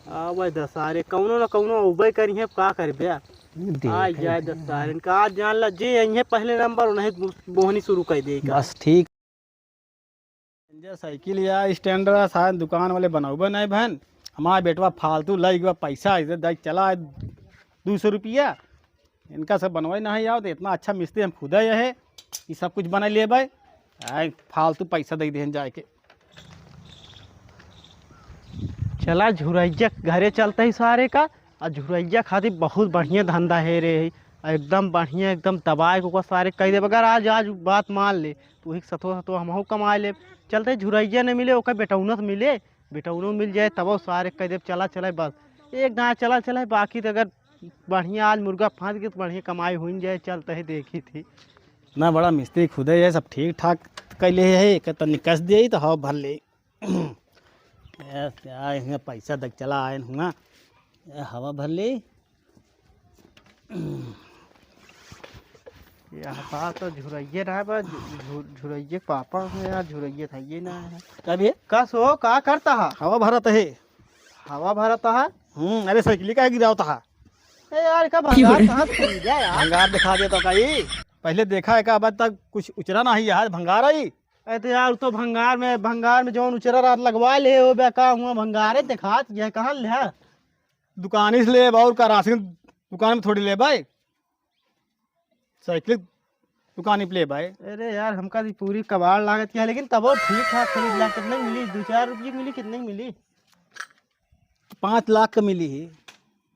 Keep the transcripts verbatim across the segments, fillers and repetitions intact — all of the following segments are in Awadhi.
आवे द सारे, कउनो न कउनो अउबे करिहें, अब का करबे? देख आ जाए द सारे, इनका आज जान ला, जे अइहें पहले नंबर, उन्हें बोहनी शुरू कर दे। बस ठीक। जे साइकिल या स्टैंड रहा, शायद दुकान वाले बनउबे नहीं भन। हमार बेटवा फालतू लइ गवा पैसा, इधर दइ चला है दू सौ रुपया। इनका सब बनवाई नहीं आओ तो इतना अच्छा मिस्त्री हम खुदे ये है, ये सब कुछ बना लेबे। आए फालतू पैसा दे देहन जाए के। चला झुरैया के घरे चलते ही सारे का, आ झुरैया खातिर बहुत बढ़िया धंधा है रे, एकदम बढ़िया, एकदम दबाए के ओकर सारे कह देब। अगर आज, आज बात मान ले, तो वही सतवा सतवा हमहू कमाए लेब। चलते झुरैया न मिले, ओकर बेटौना से मिले, बेटौनो मिल जाए, तबो सारे कह देब, चला चले बस। एक दाँय चला चले, बाकी तो अगर बढ़िया आज मुर्गा फंस गए तो बढ़िया कमाई हुई जाए, चलते ही देखी थी। ना बड़ा मिस्त्री खुदे है, सब ठीक ठाक कैले है, एक तनी कस दे तो हवा भर ले। ऐसे आए हैं, पैसा देख चला आए हुआ, ये हवा भर ले। यह बात तो झुरैये रहा बा, झु-, झु-, झुरैये के पापा हैं यार, झुरैये था ये ना है। का बे? का सो, का करता है? हवा भरत है। हवा भरत है? हम्म, अरे साइकिल का गिरावता है? ए यार, का भंगार कहाँ से खरीदा यार? भंगार दिखा देता का ई? पहले देखा है का, अब तक कुछ उचरा ना ही यार, भंगार आई। अरे तो यार, तो भंगार में, भंगार में जौन उचरा रात लगवा ले हो बे, का हुआ भंगारे दिखात, यह कहाँ ले है? दुकानी से लेब और का, राशन दुकान में थोड़ी लेब भाई, साइकिल दुकानी पे लेब भाई। अरे यार, हमका तो पूरी कबाड़ लागत क्या है, लेकिन तबो ठीक ठाक खरीद ला। कितने मिली? दो चार रुपये की मिली? कितने की मिली? पाँच लाख का मिली ही।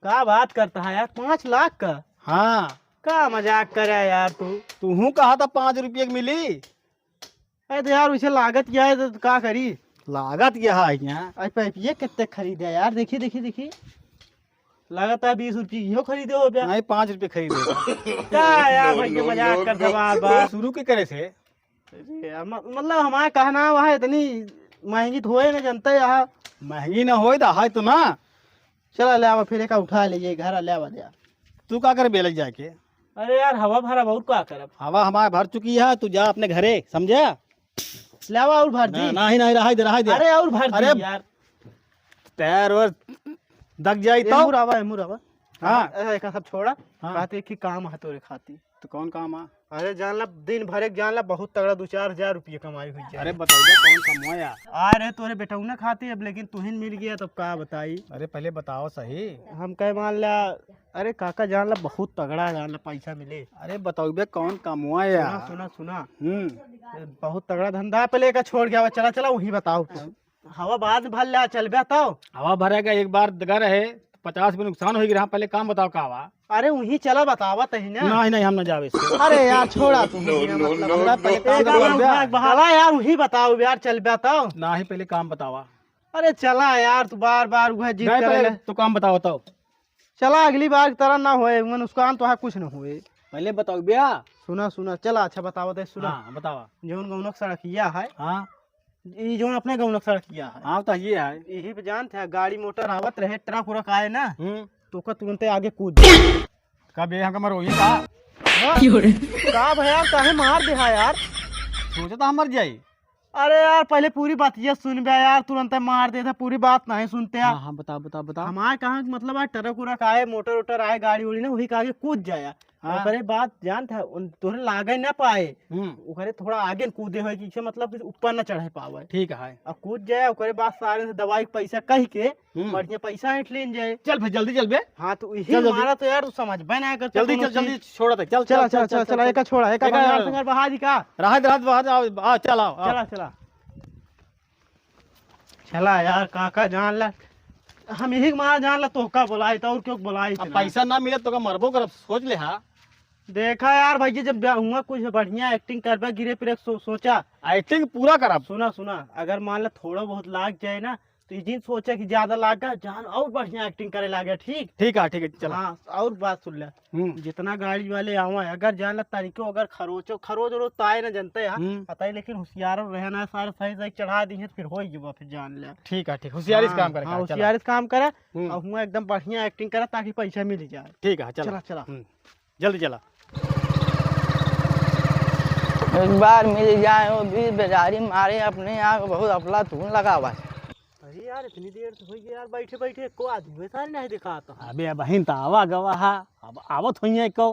का बात करता है यार, पाँच लाख का? हाँ। का मजाक करे यार तू? तू हूँ कहा था पाँच रुपये की मिली। अरे तो यार, उसे लागत क्या है तो का करी? लागत क्या है यहाँ? अरे पैपिया कितने खरीदे यार, देखी, देखी, देखी। लागत है बीस रुपये इहो खरीदे हो बे। नहीं, पाँच रुपये खरीदे। का यार, भाई के मजाक करते बार बार। शुरू के करे से? अरे यार, म-, मतलब हमारा कहना वह है, इतनी महंगी तो होए ना, जनता यहाँ। महंगी ना होए तो है तो ना। चला ले आवा, फिर एक उठा ले, ये घर ले आवा यार। तू का कर बेले जाके? अरे यार, हवा भरा बहुत, का करब? हवा हमारे भर चुकी है, तू जा अपने घरे, समझा? ले आवा और भर ना, दी। नहीं, नहीं, रहाई दे, रहाई दे। अरे और भर अरे दी यार। पैर और दग जाई ए, तो? मुरावा, ए, मुरावा। हाँ। ए, एका सब छोड़ा। हाँ। कहते कि काम है तोरे खाती। तो कौन काम है? अरे जान ला, दिन भर एक जान ला, बहुत तगड़ा दो चार हजार रुपये कमाई हुई जाए। अरे बताइए कौन कमवा यार? अरे तोरे बेटौना खाती अब, लेकिन तुहिन मिल गया तब का बताई? अरे पहले बताओ सही। हम कहे मान ला, अरे काका जान ला, बहुत तगड़ा जान ला पैसा मिले। अरे बताओ बे कौन कमवा सुना, यार? सुना, सुना। हम्म। ए, बहुत तगड़ा धंधा है, पहले एका छोड़ गया, चला, चला वही बताओ। हवा बाद में भर ले, चलबे तो। हवा भरेगा एक बार घर है, पचास में नुकसान हो गया। पहले काम बताओ का हवा? अरे वही चला, बतावा तही ना। नहीं, नहीं, हम ना जावे इससे। अरे यार, छोड़ा तू। No, no, मतलब, no, पहले no। काम एक बार बताओ। उठा के बहा-, चला यार, वही बताओ यार, चलबे तो। नहीं, पहले काम बतावा। अरे चला यार, तू बार बार वह जिद नहीं, करे पहले ले। तो काम बताओ तो। चला, अगली बार की तरह ना होए, वो नुकसान तो है, कुछ ना होए। पहले बताओ भैया। सुना, सुना, चला, अच्छा बतावा तो, सुना। हाँ, बतावा। जौन गौनक सड़किया है, हाँ। ई जौन अपने गौनक सड़किया है। हाँ, तो ये है। यही पे जानत है, गाड़ी मोटर आवत रहे, ट्रक उरक आए ना, हम्म। तो ओकर तुरंते आगे कूद जाए। का बे, हम कमर वही का? हाँ? का भैया, काहे मार दे है यार? सोचा था हम मर जाई। अरे यार, पहले पूरी बातिया सुन बे यार, तुरंते मार देता, पूरी बात नहीं सुनते यार। हाँ, हाँ, बताओ, बताओ, बताओ। हमारे कहाँ कि मतलब, आज ट्रक उरक आए, मोटर उटर आए, गाड़ी उड़ी ना, वही के आगे कूद जाए यार। हाँ। ओकरे बाद जानत है, उन तोहरे लागे ना पाए, हम्म। ओकरे थोड़ा आगे न कूदे होए कि इसे मतलब कि ऊपर ना चढ़े पावे। ठीक है। अब कूद जाए, ओकरे बाद सारे से दवाई के पैसा कह के हम्म। बढ़िया पैसा ऐंठ लेन जाए। चल भाई, जल्दी चल बे। हाँ, तो यही चल जल्दी। हमारा तो यार, तू समझबे ना कर जल्दी कोनो चल, चीज। जल्दी छोड़ा था। चल, चला, चल, चला, चल, चला, चल। एका छोड़ा, एका एका बंगाल संगर बहा दी का? रहा दे, रहा दे, बहा दे, आओ, आओ, चल, आओ, आओ। चला, चला। चला यार, काका जान ला, हम यही के मारा जान ला, तोहका बोलाई तो और क्यों बोलाई अब इतना? पैसा ना मिले तो का मरबो करब, सोच ले हा। देखा यार भैया, जब जा-, हुआ कुछ बढ़िया acting करबे, गिरे पिरे सो-, सोचा। Acting पूरा करब। सुना, सुना, अगर मान ला थोड़ा बहुत लाग जाए ना, तो ये जिन सोचा कि ज्यादा लाग गया, जान और बढ़िया acting करे लागे, ठीक? ठीक है, ठीक है, चला। हाँ, और बात सुन ले। हम्म। जितना गाड़ी वाले आवा है, अगर जान ला तनिको अगर खरोचो, खरोच उरोच तो आए ना जनते हैं, हम्म। पता ही, लेकिन होशियार रहना है, सारे सही सही चढ़ा दी है, तो फिर हो ही गया, फिर जान ले। ठीक है, ठीक, होशियारी से हाँ, काम करे, हाँ, चला। होशियारी से काम करे, हम्म। और हुआ एकदम बढ़िया acting करे ताकि पैसा मिल जाए। ठीक है, चला। चला, चला। हम्म। जल्दी चला। एक बार मिल जाए वो भी बेजारी मारे अपने यहाँ को बहुत अफलातून लगा हुआ है। अरे यार, इतनी देर से होई गई यार, बैठे बैठे एको आदमी सारे नहीं दिखाता है। अबे अबहिन त आवा गवा हा, अब आवत होइहैं एको।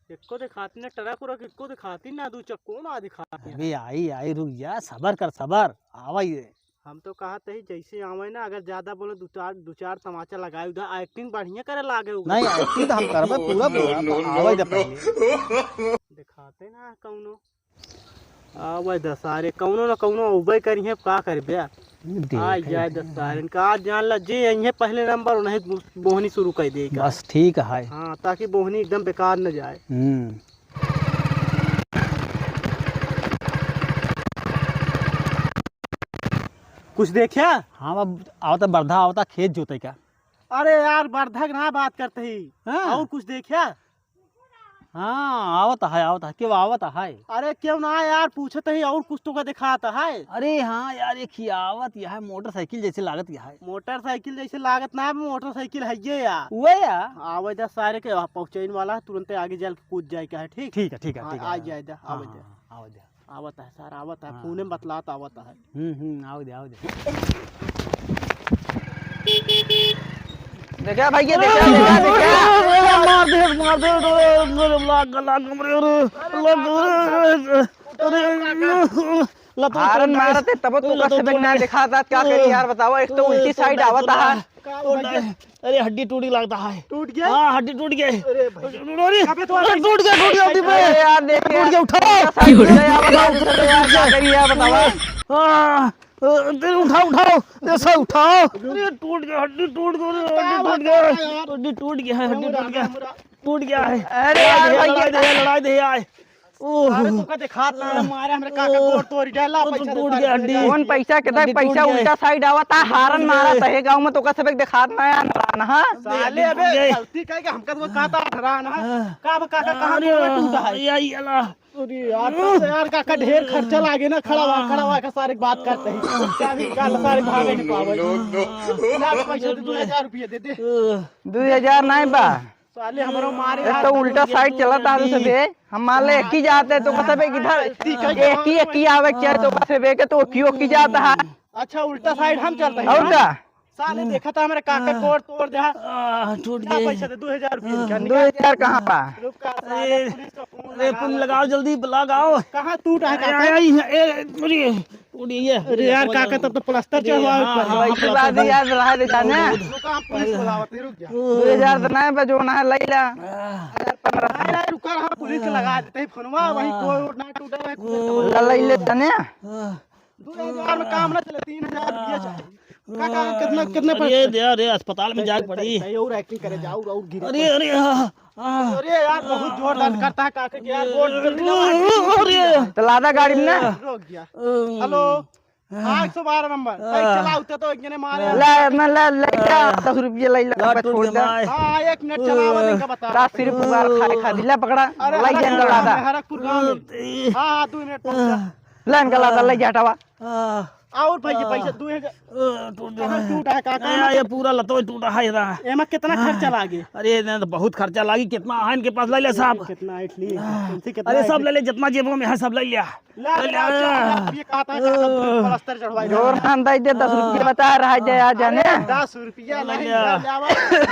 एको दिखाती ना, ट्रक उरक एको दिखाती ना, दू चक्को ना दिखाती है। अबे आई, आई, रुक जा, सबर कर, सबर, आवा ही रे। हम तो कहत ही जैसे आवे ना, अगर ज्यादा बोले, दू चार, दू चार तमाचा लगाए, उधर एक्टिंग बढ़िया करे लागे उधर। नहीं, एक्टिंग तो हम करबे पूरा, पूरा, आवे दे पहले। दिखाते ना कौनो। आवे द सारे, कौनो न कौनो अउबे करिहैं, का करबे? देख आ जाए द सारे, इनका आज जान ला, जे अइहैं पहले नंबर, उन्हें बोहनी शुरू कर दे। बस ठीक है। हाँ, ताकि बोहनी एकदम बेकार न जाए। हम्म। कुछ देखा? हाँ, अब आवता बरधा, आवता खेत जोते का। अरे यार, बरधा के ना बात करते ही। हाँ। और कुछ देखा? हाँ, आवत है, आवत है। क्यों आवत है? अरे क्यों ना यार, पूछत ही और कुछ तो का दिखात है। अरे हाँ यार, एक ही आवत यह है, मोटरसाइकिल जैसे लागत यह है। मोटरसाइकिल जैसे लागत ना है, मोटरसाइकिल है ये यार। वो यार। आवे जा सारे के वहाँ पहुँचैन वाला है, तुरंते आगे जाल के कूद जाए का है, ठीक? ठीक है, ठीक है, हाँ, ठीक है। आ जाए जा, हाँ, आवे जा। हाँ, आवे जा। आवत है सर, आवत है, हाँ। फोने में बतलात आवत है। हम्म, हम्म, आवे दे, आवे दे। देखा भैया, देखा, देखा, देखा। अरे, मार दे, मार दे, अरे, अरे, लाग, लाग, अरे, अरे, लाग, अरे, अरे, अरे, लतो हारन मारत है, तब तो लतो कसे ना दिखाता, क्या करी यार, बताओ, एक तो उल्टी साइड आवत है। अरे, हड्डी टूटी लगता है। टूट गया? हाँ, हड्डी टूट गया। अरे भाई। अरे, अबे तो अरे, टूट गया, टूट गया, हड्डी पे। अरे यार, देख टूट गया, यार, उठाओ। उल्टा side टूट गया, यार, क्या करी यार, बताओ। हाँ, अरे, उठाओ, उठाओ, ऐसा उठाओ। अरे, टूट गया, हड्डी टूट गया, अरे, हड्डी टूट गया। हड्डी टूट गया है, हड्डी टूट गया। टूट गया है। अरे यार, लड़ाई दे, लड़ाई दे, लड़ाई दे, आए। ओह। अरे, तोका देखात ना, मारे हमरे काका गोड़ तोड़ गया, ला पैसा दे, टूट गया हड्डी। कौन पैसा, कितना पैसा? उल्टा side आवत है, हारन मारत है गाँव में, तोका सबके देखात ना है, ना, हाँ? साले, अबे गलती कह के हमका तो कहता हरान है। हाँ। का अब काका कहाँ अरे, टूटा है? या, या ला। अरे यार, तब से यार काका ढेर खर्चा लागे ना, खड़ा हुआ, खड़ा हुआ के सारे बात करते हैं। क्या भी काल सारे भागे नहीं पावे। ला पैसा दे, दो हजार रुपये दे दे। दो हजार नहीं बा। साले हमरो मारे एक तो उल्टा side चलत है सबे, हम मान ले एक ही जाते तो कहते बे इधर एक ही, एक ही आवे के चाहे तो कहते बे के तो ओकी, ओकी जाता है। अच्छा, उल्टा side हम चलते हैं, और हाँ? का? साले देखा था हमरे काका कोर तोड़ दे। आह, टूट गए। पैसा दे, दो हजार रुपये निकाल, दो हजार कहाँ बा? रुक का, साले अरे, पुलिस का फोन अरे, लगा। पुलिस लगाओ जल्दी, लगाओ। कहाँ टूटा है काका? अरे, अरे, अरे, टूट गई है। अरे यार, काका, तब तो प्लास्टर चढ़वा ऊपर। हाँ, हाँ, वैसी बात है यार, रहा दे जाने। रुक, हम पुलिस बुलावत है, रुक जा। दो हजार तो नहीं बा, जो ना है, लई ला। हजार पन्द्रह। नहीं, नहीं, रुका रहा, पुलिस लगा देते हैं फोनवा, वहीं कोई ना टूटा है, खुद ला, लई ले जाने। दो हजार में काम ना चले, तीन हजार रुपया चाहिए। काका, कितना, कितना अरे, पैसा? दे, अरे, अस्पताल में जाके पड़ी। सही, सही, और एक्टिंग करे, जाओ, और गिरे। अरे, अरे, हाँ। अरे यार, बहुत जोर दर्द करता है काका के यार, गोड़ जल्दी लगा। अरे। तो लादा गाड़ी में ना। रुक गया। हेलो। हाँ, एक सौ बारह नंबर। हाँ। चलाओ, तो, तो एक जने मारे। ला, ना, ला, ले जा, हाँ। दस रुपये ले ला, ला, बस टूट छोड़ दे। हाँ, एक मिनट चलाओ, इनका बता। ला, सिर्फ पुकार खाए खा दिला पकड़ा। अरे, ला, हरकपुर गाँव में, लादा। हरकपुर गाँव में। हाँ, हाँ, दो मिनट पहुँचा। ला, इनका लादा, ले जा, हटावा। हाँ। और भैया, हाँ। पैसा दो हजार। हाँ, टूट गया कहाँ है। टूटा है, काका? अरे, एमा ये कित-, पूरा लतो टूटा है इधर। एमा कितना खर्चा लागे? अरे, इधर तो बहुत खर्चा लागी। कितना है इनके पास, ले ले साहब। कितना है, इतनी? हाँ। इनसे कितना अरे, है? सब ले ले, जितना जेबों में है, सब ले लिया। ले ले, ले ले। अच्छा, ये कहा था, काका, प्लास्टर चढ़वाई। जोर ना अंदाज दे, दस रुपये बता रहा है, जय आ जाने। अरे, दस रुपया नहीं, ले ले। ले ले, आवा।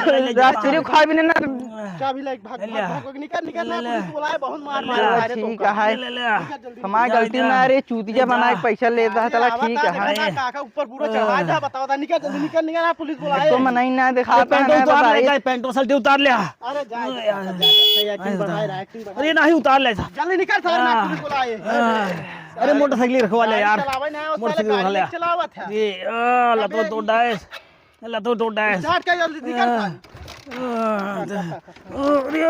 ले ले, दस रुपये खा भी नहीं ना। चाबी ले, भाग, ले ले। भाग, भाग, निकल, निकल, ले ना, ले। पुलिस बुलाए, बहुत मार, ले मार, ले। मारे तो ठीक है। ले ले, ले। निकल जल्दी। हमारी गलती ना रे, चूतिया बनाए पैसा लेता है, चला ठीक है। काका ऊपर पूरा चढ़ा जा, बताओ ता, निकल जल्दी, निकल, निकल, ना पुलिस बुलाए। तो मनई ना दिखाता है, पैंट उतार ले, पैंट शर्ट उतार ले। अरे जा, जा, जा, जा, जा, एक्टिंग बढ़ाए रहा, एक्टिंग बढ़ाए। अरे नहीं उतार ले। जल्दी निकल सारे, ना पुलिस बुलाए। अरे मोटरसाइकिल रखवा ले यार, मोटरसाइकिल रखवा ले। चलावत है। ये लतो तो डायस। लतो टूटा है। स्टार्ट कर जल्दी, निकल। आ, आ, अरे, आ,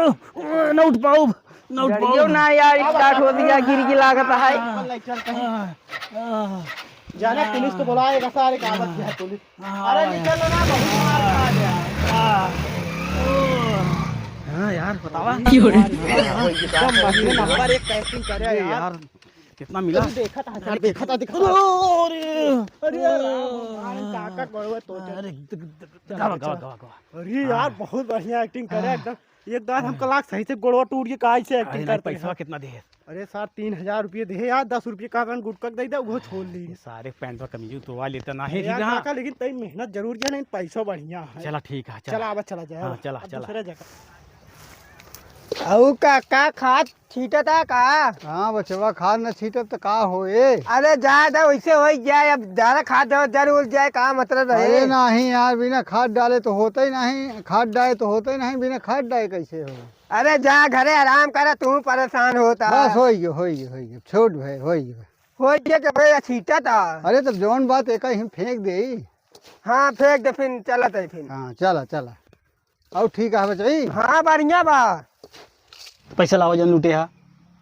ना उठ पाऊब, ना उठ पाऊब। डरियो ना यार, स्टार्ट हो दिया, गिर के लागत है। आ, आ, जाने पुलिस को बुलाएगा सारे का, आवत है पुलिस। अरे निकल ना, बहुत मार खा गया। हाँ यार, बतावा। एकदम बढ़िया नंबर एक एक्टिंग करे यार। कितना मिला? अरे देखा था, अरे देखा था, देखा था। अरे, अरे राम, काका गोड़वा तो चल। अरे, ग-, ग-, ग-, गवा, गवा, गवा, गवा। अरे यार, बहुत बढ़िया एक्टिंग करे एकदम। एक दार हमका लाग सही से गोड़वा टूट के काहे से अरे एक्टिंग नहीं, करते पैसा हैं। कितना दे? अरे सार, तीन हजार रुपये दे यार, दस रुपये का रंग गुटका के दे दे, वो छोड़ ली। ये सारे पैंट पर कमीज तो लेता नहीं अरे यार, ठीक रहा। काका, लेकिन तई मेहनत जरूर किया, नहीं पैसा बढ़िया है। चला ठीक है, चला। चला, अब चला जाए, हाँ, अब चला, अब चला। दूसरे जगह। अऊ काका, खाद छीटता का? हाँ बचवा, खाद न छीटब त का होए? अरे जाए दा, वैसे होई जाए, अब ज्यादा खाद दे, जर उल जाए, का मतलब रहे? अरे नहीं यार, बिना खाद डाले तो होता ही नहीं, खाद डाले तो होता ही नहीं, बिना खाद डाले कैसे हो? अरे जा घरे आराम करा, तू परेशान होता। बस होई गयो, होई गयो, होई गयो, छोट भाई, होई गयो। होई गयो के भाई छीटता। अरे तब जौन बात एका ही फेंक देई। हाँ फेंक दे, फिर चलत है फिर। हाँ चला, चला। अउ ठीक है बचई? हाँ, बढ़िया बा। पैसा लावा जौन लूटे हा।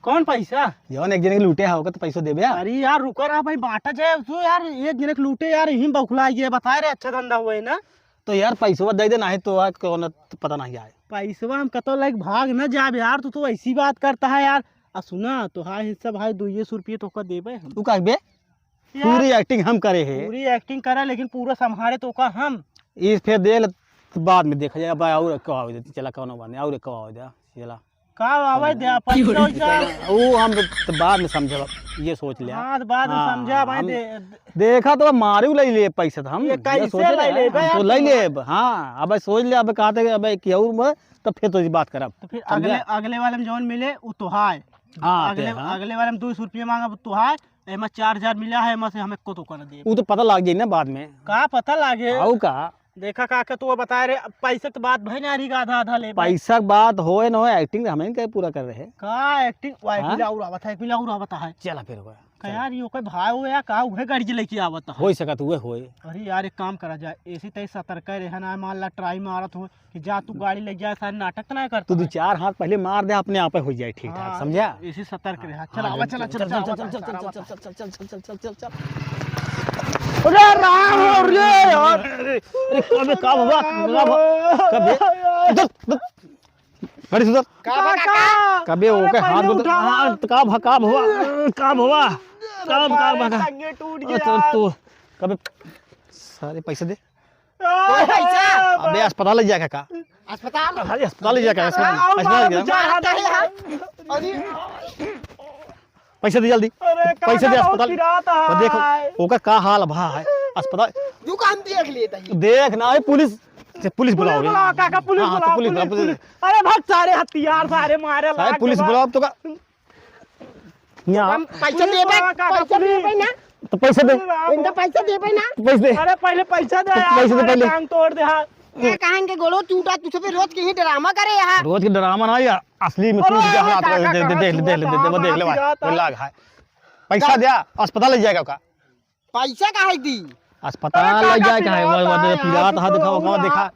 कौन पैसा? जौन एक जने के लूटे हा, ओकर तो पैसा देबे हा। अरे यार, रुका रहा भाई, बांटा जाए उसको यार, एक जने के लूटे यार, यहीं बौखला आइए, बताए रे, अच्छा धंधा हुआ है ना। तो यार, पैसवा दे दे, नहीं तो आज कौन पता नहीं आए। पैसवा हम कतो लाइक भाग न जाब यार, तू तो ऐसी बात करता है यार। आ सुना, तोहार हिस्सा भाई, दुइये सौ रुपये तोका देबे हम। तू कहबे? यार, पूरी एक्टिंग हम करे है। पूरी एक्टिंग करे, लेकिन पूरा संभारे तोका हम। इस फिर दे ले, तो बाद में देखा जाए। अब और का हो जाती, चला कौनो बात नहीं, और का हो जा, चला। का आवे दे, पैसा वैसा? वो हम तो बाद में समझब, ये सोच लिया। हाँ, तो बाद में हाँ, समझा भाई, हम दे। देखा तो मारू ले ले पैसा तो हम ये ये कैसे सोच ले रहे ले हैं, बे हम तो यार ले तुम? ले। हाँ, अब सोच ले, अब कहते अब कि और मैं, तो फिर तो ये बात करब, तो फिर समझा? अगले, अगले वाले में जौन मिले, वो तोहार। हाँ, अगले, ते हाँ। अगले वाले में दो सौ रुपये मांगब, वो तोहार। एमा चार हजार मिला है, एमा से हम एको तो कर देब। उ तो पता लाग जाई ना बाद में। का पता लागे? आऊ का? देखा काका, तू बताए रे, अब पैसा के बात भई ना रही, आधा आधा ले। पैसा के बात होए न होए, एक्टिंग हमें के पूरा कर रहे। का एक्टिंग? वाई हाँ? मिला और आवत है, मिला और आवत है। चला फिर होए। का यार, ये कोई भाई हो या का, उहे गाड़ी लेके आवत है। होई सकत उहे होए। अरे यार, एक काम करा जाए, ऐसे तय सतर्क रहे ना, मान ला ट्राई मारत हो, कि जा तू गाड़ी ले जा, सारे नाटक तो ना करता तू दो है। चार हाथ पहले मार दे, अपने आप हो जाए ठीक ठाक, हाँ, समझा? इसी सतर्क रहे। हाँ, चल, आवा, चल, चल, चल, चल, चल, चल, चल, चल, चल, चल, चल, चल, चल, चल, चल। अरे राम, अरे यार। अरे, अरे, कबे का हुआ? का हुआ? कबे? उधर, उधर। गाड़ी से उधर। का बा, काका? कबे अरे, ओके हाथ पहले उधर। उठावा। हाँ, तो का भा, का भवा? का भवा? का, का भा, का? टंगे टूट गया। अच्छा, तू कबे सारे पैसे दे। पैसा? अबे अस्पताल ले जाके का? अस्पताल? अरे अस्पताल ले जाके, अस्पताल, आओ, अस्पताल आओ, ले जाके। बेचारा मारता है यार। अरे। पैसा दे जल्दी। अरे, पैसा दे काका, अस्पताल। बहुत पिरात है। तो देखो, ओकर का हाल भा है। अस्पताल। दुकान देख लेता है। देख ना, ए, पुलिस, से पुलिस पुलिस बुलाओ। बुलाओ, काका, पुलिस हाँ, हाँ, तो बुलाओ, पुलिस बुलाओ, पुलिस, पुलिस। पुलिस। अरे भाग, सारे हथियार, सारे मारे सारे लाग पुलिस के बाद। बुलाओ तो का? यहाँ। हम पैसा पुलिस देबे, बुलावा, काका, पैसा पुलिस। देबे ना। तो पैसा दे। राम। इनका पैसा देबे ना। तो पैसा दे। अरे पहले पैसा दे तो यार, पैसा दे सारे पहले। टांग तोड़ दे हाथ। ये कहाँ इनके गोड़ो टूटा, तू सब रोज के ही ड्रामा करे यहाँ। रोज के ड्रामा ना यार, असली में अरे टूट गया हाथ, काका, दे, दे, कहाँ दे, दे, टूटा दे, दे, वो था, देख ले भाई, पिरात वो है। लाग है। पैसा दे, अस्पताल ले जाएगा का? पैसा काहे दी? अस्पताल अरे ले काका, जाए काहे? वो, वो, पिरात है, पिरात हाथ दिखाओ, वो देखा।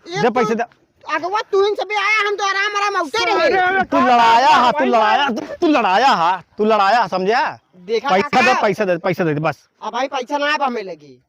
ये दे तो पैसे दे। अगवा तू इन सबे आया, हम तो आराम, आराम उठे रहे। अरे, तू लड़ाया हा, तू लड़ाया, तू, तू लड़ाया हा, तू लड़ाया, समझा? देखा पैसा काका? दे, पैसा दे, पैसा दे, बस। अब भाई पैसा ना अब हमें लगी।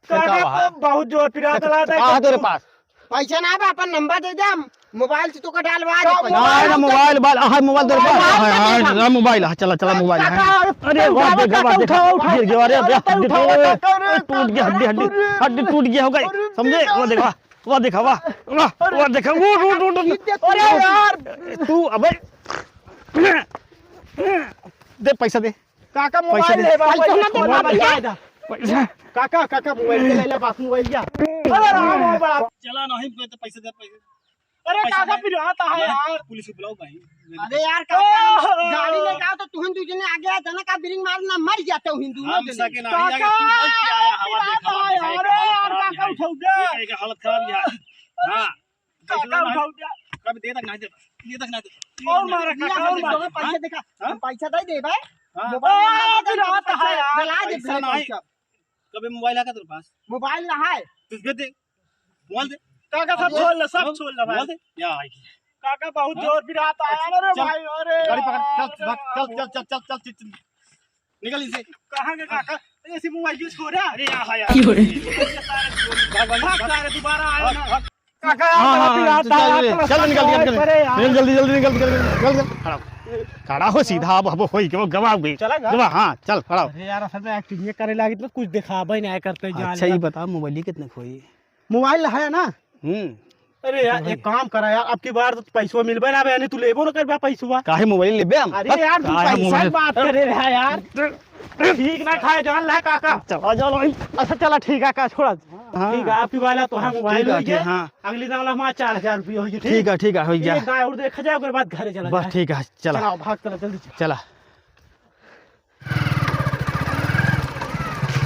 फिर का काका, हुआ? बहुत जोर पिरात रहा था। का है तोरे पास? पैसा ना बा, अपन नंबर दे दे, हम मोबाइल से तोका डालवा दे पैसा। ना, ना, मोबाइल, बाल, हाँ, मोबाइल तोरे पास। हाँ, हाँ, हाँ, मोबाइल, हाँ, चला, चला, मोबाइल, हाँ। काका, अरे, वाह, उठाओ, देखा, वाह, काका, देखा, उठाओ, उठाओ। गिर गया, अरे, अरे, अरे, टूट गया, हड्डी, हड्डी, हड्डी टूट गया होगा, अरे, समझे? वाह, देखा, वाह, देखा, वाह, वाह, वाह, देखा, वो, वो, वो, वो, अरे यार। तू, अबे, दे, पैसा दे। काका, पैसा मोबाइल दे। ले बा, पैसा पैसा ना दे, मोबाइल मोबाइल दे। दे। पैसा। काका, काका, मोबाइल दे, ले ले, बाप, मोबाइल दे। अरे राम हो बाप। चला नहीं, मैं तो पैसा दे, पैसा। अरे पैसा काका, दे। पिरात है यार। पुलिस को बुलाओ भाई। अरे यार, काका, ओह! गाड़ी ले जाओ तो तुहन दू जने आगे आ जाना, का ब्रेक मारना, मर जाते हो हिंदू हम में सके जने। नहीं, काका, आगे तू नहीं किया है, हवा पिरात देखा, है, देखा, अरे यार, देखा, काका, देखा, उठाओ दे। देखा, देखा, हालत खराब है। हाँ। काका, उठाओ दे। कभी दे तक नहीं देता, दे तक नहीं देता। और मारा, काका, और मारा, हाँ? पैसा देखा, हाँ? हम पैसा दे दे भाई। हाँ। मोबाइल ओ, ना दे, पिरात है यार। गला दे पैसा भाई, नहीं। पैसा। कबे मोबाइल आका तेरे पास? मोबाइल ना है। तुझ पे दे। मोबाइल दे। काका, सब अरे, छोड़ ले, सब हाँ? छोड़ ले भाई। मोबाइल दे। या भाई। काका, बहुत हाँ? जोर पिरात है। अरे चल। भाई, अरे गाड़ी पकड़, चल, यार, भाग, चल, अरे चल, चल, चल, चल, चल, चल। निकल इनसे। कहाँ के काका? ऐसे मोबाइल यूज़ हो रहा है? अरे, या, हाँ, यार। क्यों रे? भाग, भाग, भाग, भाग। सारे दोबारा आए भाग, ना। भाग। काका, हाँ, हाँ, पिरात है, चल, चल, आप चल, निकल, निकल, निकल। अरे यार। निकल, जल्दी, जल्दी निकल, निकल, निकल, निकल। खड़ा हो। खड़ा हो सीधा, अब, अब होई के वो गवा गई। चला गा? गवा, हाँ, चल, खड़ा हो। अरे यार, असल में एक्टिंग ये करे लागी तो कुछ दिखाबे नहीं करते जान अच्छा, ये यार। बता, मोबाइल ये कितने खोई? मोबाइल है ना? हम्म। अरे यार, एक काम करा यार, अब की बार तो पैसवा मिलबे ना बे, यानी तू लेबो ना करबा पैसवा। काहे मोबाइल लेबे हम? अरे यार, तू काहे पैसा की मोबाइल? बात करे रहा यार। ठीक ना खाए जान ला काका। चला, चला, अच्छा, चला, ठीक है, का छोड़ा। हाँ। ठीक है, अब की बार तो हम मोबाइल ठीक है, होइए। हाँ। अगली दावला हमारा चार हजार रुपये होइए, ठीक? ठीक है, ठीक है, हो गया। एक गाय और देखा जाए, ओकर बाद घरे चला बस जाए। ठीक है, चला। चला, भाग, चला, जल्दी चला। चला।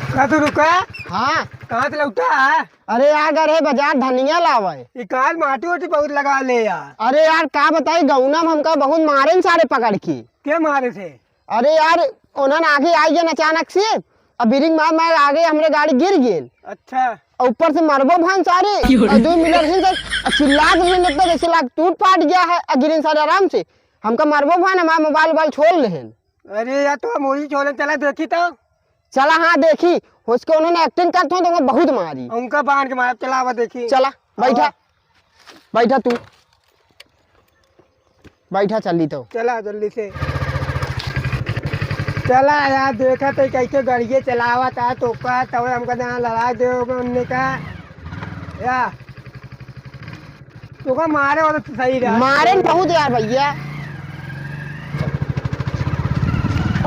का तू रुका? हाँ। कहाँ से लौटा है? अरे यार, गए रहे बाजार धनिया लावे। ई काल माटी ओटी बहुत लगा ले यार। अरे यार, का बताई, गौना में हमका बहुत मारे न सारे पकड़ के। के मारे थे? अरे यार, उन्हन आगे आई गए अचानक से, अब बिरिंग मार मार आगे हमरे गाड़ी गिर गेल। अच्छा। और ऊपर से मरबो भान सारे, और दो मिनट से सर चिल्लात रहे, लगता जैसे लाग टूट फाट गया है, और गिरिन सारे आराम से। हमका मरबो भान, हमारा मोबाइल वोबाइल छोड़ लेहन। अरे यार, तो हम वही छोड़े, चला देखी तो। चला, हाँ, देखी। उसके उन्होंने एक्टिंग करते हो तो उन्हें बहुत मारी। उनका बांध के मारा, चला, आवा देखी। चला, बैठा। हाँ। बैठा तू। बैठा, चली तो। चला, जल्दी से। चला यार, देखा तो कैसे गाड़िए चलावा था, तो का, तब हमका ना लड़ा दे, हमने का। या। तोका मारे वाला तो सही रहा। मारे न बहुत यार भैया।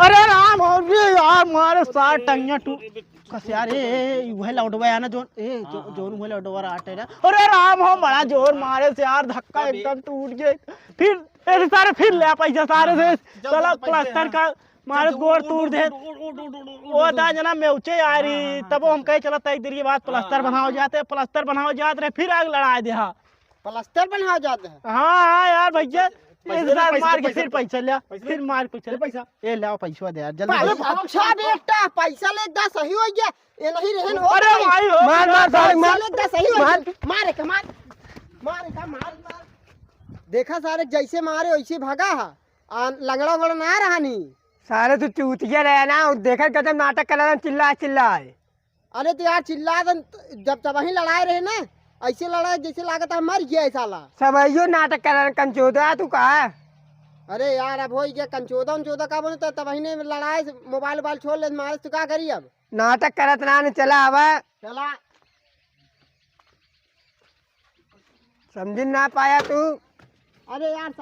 अरे राम हो रे यार, मारे सार टंगिया टूट। कस यार, ए, ए, ए, वह लौटवा है ना, जोन, ए, जो, जोन वह लौटवा रहा है ना। अरे राम हो, बड़ा जोर मारे से यार, धक्का एकदम टूट गए। फिर, ए, सारे फिर ले पैसा सारे से। चला, प्लास्टर का मारे गोड़ तोड़ दे। ओ दा जना मेउचे आ रही, तब हम कहे चला तय देर के बाद प्लास्टर बनाओ जाते, प्लास्टर बनाओ जात रहे, फिर आग लड़ाए दे। हाँ। प्लास्टर बनाओ जाते हैं। हाँ, हाँ यार भैया, पैसे इस ले, बार पैसे मार ले, के पैसे फिर ले। पैसा लिया, पैसे ले। फिर मार पैसा ले, ले। पैसा। ए, लाओ पैसा दे यार, जल्दी अरे दे। अच्छा बेटा, पैसा ले दा, सही हो गया। ये नहीं रहन हो अरे भाई। भाई हो। मार, मार, मार, पैसा मार। ले दा, सही हो मार। गया। मार के मार, मार का मार, मार। देखा सारे, जैसे मारे वैसे भागा हा। आ, लंगड़ा वंगड़ा ना रहा नी। सारे तू चूतिया रहे ना, और देखा गजब नाटक कर रहा, चिल्ला चिल्ला है। अरे तो यार, चिल्ला दन, जब तब वहीं लड़ाए रहे ना, ऐसे लड़ाए जैसे लागत है मर गया है साला। सब यो नाटक कर रहा, कंचोदा तू कहा। अरे यार, अब हो गया कंचोदा उनचोदा का बोले, तो तब वहीं ने लड़ाए, मोबाइल वोबाइल छोड़ ले, मारे तो का करी अब? नाटक करत ना, नहीं चला आवा। चला। समझ ना पाया तू। अरे यार, सब